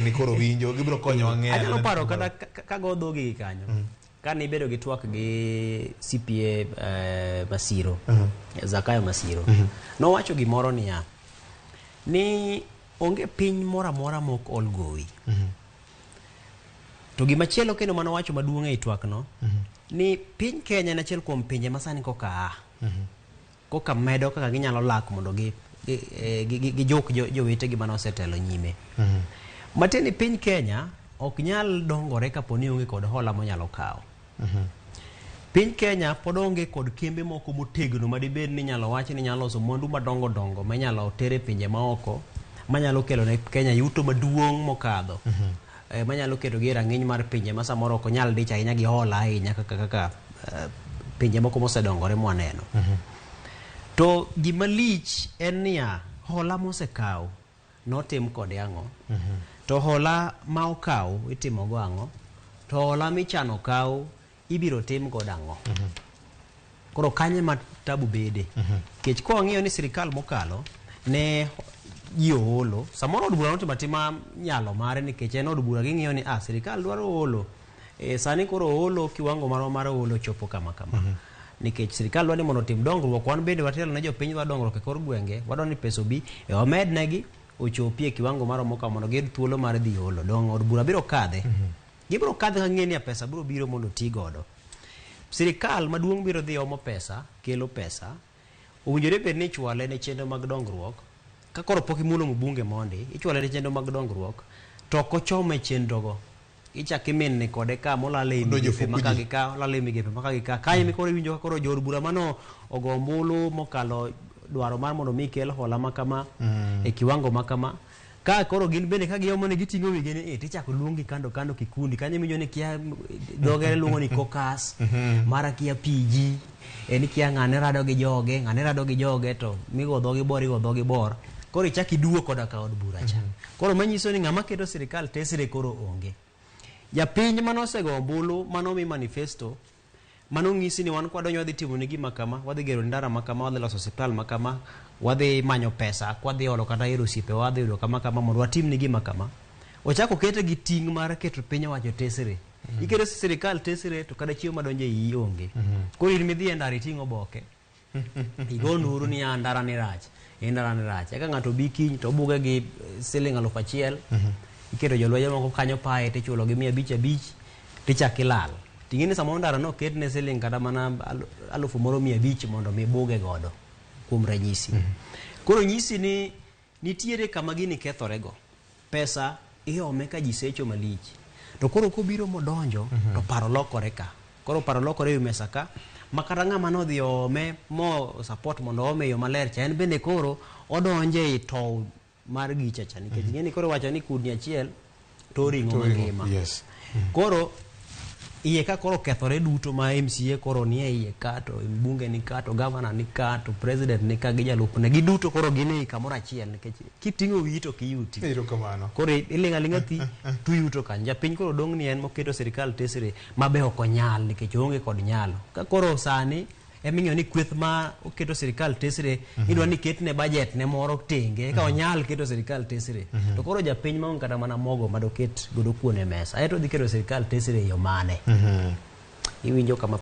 Ni koro winjo gibiro konyowa ng'eyo Anyalo paro kata ka go dhogi gi kanyo kane ibedo gi twak gi CPA Masiro, Zakayo Masiro, nowacho gimoro niya ni onge piny moro amora mok ol gowi. To gimachielo kendo manowacho maduong' ei twak no ni piny Kenya en achiel kuom pinje ma sani koka a koka medo kaka ginyalo lak mondo gi juk jowetegi mane osetelo nyime. Matiende ni piny Kenya ok nyal dongore kapo ni onge kod hola monyalo kawo. Piny Kenya pod onge kod kembe moko motegno madibed ni inyalo wach ni nyalo loso mwandu madongo dongo manyalo ter e pinje maoko manyalo kelo ne Kenya yuto maduong' mokadho. Manyalo keto gi e rang'iny mar pinje ma samoro ok onyal dich ahinya gi hola ahinya kaka pinje moko mosedongore mwaneno. To gima lich en niya, hola mosekaw notim kode ang'o? To hola ma okaw itimogo ang'o? To hola michano kaw ibiro tim godo ang'o? Koro kanyo ema tabu bede. Nikech ka wang'iyo ni sirikal mokalo ne ji oolo, samoro od bura notimo atima nyalo mare nikech en od bura ging'iyo ni ah, sirikal dwaro olo. Sani koro oolo kiwango marwa mar olo chopo kama kama. Nikech sirikal dwa ni mondo otim dongruok, wan bende watelo ne jopiny dwa dongruok e kor gwenge, wadwa ni pesa obi, wamednegi ochopi e kiwango maromo kama mondo giyud thuolo mar dhi olo. Dong' od bura biro kadhe. Gibiro kadhe ka ging'e ni pesa biro biro mondo oti godo. Sirikal maduong' biro dhi omo pesa, kelo pesa, owinjore bed ni ichwale ne chenro mag dongruok, ka koro pok imulo mbunge mondi, ichwale ne chenro mag dongruok, to ok ochome chenro go. Ichak iminni kode ka molal e Odonjo migepe fuku ma ka ji. gi ka, olal e migepe ma ka gi ka. Kae ema koro iwinjo ka koro jood bura mano ogo ombulu mokalo dwaro mar mondo mi kel hola ma kama e kiwango ma kama. Ka koro gin bende ka giomo ni giting'o wigi ni eh, tichako luongi kando kando kikundi kanyo iwinjo ni kia dhogere luongo ni caucus mara kia PG en kia ng'ane rado gi joge ng'ane rado gi joge to migo dhogi bor igo dhogi bor koro ichak iduo koda ka od bura cha. Koro manyiso ni ng'ama keto sirikal tesre koro onge. Japiny manosego ombulu manomi manifesto mano ng'isi ni wan kwadonjo wadhi timo ni gima kama, wadhi gero ndara ma kama, wadhi loso osiptal ma kama, wadhi manyo pesa, kwadhi olo kata ir osiepewa wadhi yudo kama kama mondo watim ni gima kama. Ochako okete gi ting' mar keto piny owacho tesre. Iketo sirikal tesre to kata chiemo madonjo e iyi onge. Koro in midhi e ndara iting' oboke, igo nduru ni ya ndara ni rach, e ndara ni rach. Eka ng'ato bi kiny to obuge gi siling 1000, iketo jolweny moko kanyo pae tichulo gi 500 500 tichak ilal. Ting'e ni samoro ndara no oketne siling kata mana 1500 mondo mi buge godo kuom ranyisi. Koro nyisi ni nitiere kama gini kethore go. Pesa iome ka ji secho malich. To koro kobiro modonjo to paro lokore ka. Koro paro lokore ewi mesa ka ma kata ng'ama nodhi oome mo support mondo oome e yo maler cha en bende koro odonjo ei tow mar gicha cha nikech ing'e ni koro iwacho ni kudni achiel to ring'o To ring'o, mangima. Koro iye ka koro okethore duto ma MCA koro nie iye ka to mbunge ni ka to governor ni ka to president ni ka gi jalupne giduto koro gin ei kamoro achiel nikech kiting'o wiyi to ok iyuti. Erokamano. Koro iling' aling'a thi tuyuto kanyo. Japiny koro dong' ni en moketo sirikal tesre mabe ok onyal nikech oonge kod nyalo. Ka koro sani eming'eyo ni kweth ma oketo sirikal tesre idwa ni ketne budget ne moro tenge eka onyal keto sirikal tesre. To koro japiny maonge kata mana mogo madoket godo kuon e mesa aeto odhi keto sirikal tesre e yo mane? Iwinjo kama